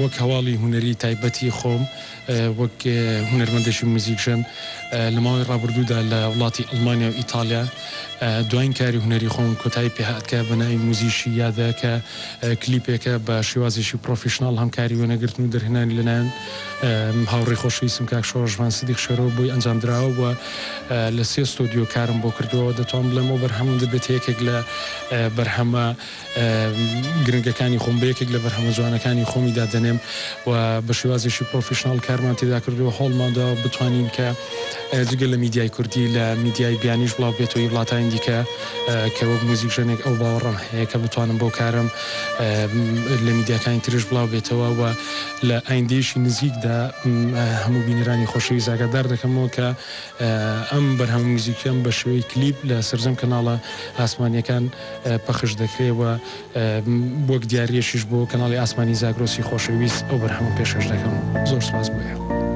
وەک هەواڵی هونەری تایبەتی خۆم وەک هونەرمەندێکی موزیکژەن لە ماوەی ڕابردوودا لە وڵاتی ئەڵمانیا و ئیتاڵیا دواین کاری هونەری خۆم کۆتایی پێهات کە بە ناوی موزیکی یادە کە کلیپێکە بە شێوازێکی پڕۆفیشناڵ هەم کاری وێنەگرتن و دەرهێنانی لەلایەن هاوڕێی خۆشەویستم کاک شۆڕشڤان سدیق شێرۆ بۆی ئەنجام دراوە و لە سێ ستۆدیۆ کارم بۆ کردووە دەتوانم بڵێم ئەو بەرهەمەم دەبێتە یەکێک لە بەرهەمە گرنگەکانی خۆم بە یەکێک لە بەرهەمە جوانەکانی خۆمی دادەنێم و بە شێوازێکی پرۆفیشناڵ کارمان تێدا کردووە هەوڵمان داوە بتوانین کە جگە لە میدیای کوردی لە میدیای بیانیش بڵاو بێتەوە ی وڵاتانی دیکە کە وەک موزیکژەنێک ئەو باوەڕەم هەیە کە بتوانم بەو کارەم لە میدیاکانی تریش بڵاو بێتەوە و لە ئایندەیەکی نزیکدا هەموو بینەرانی خۆشەویست ئاگادار دەکەمەوە کە ئەم بەرهەمە موزیکیەم بە شێوەی کلیپ لە سەرجەم کەناڵە ئاسمانیەکان پەخش دەکرێ و وەک دیاریەکیش بۆ کەناڵی ئاسمانی زاگرۆسی خۆشەویست ئەو بەرهەمە پێشکەش دەکەم. زۆر سوپاس بۆ ئێوە.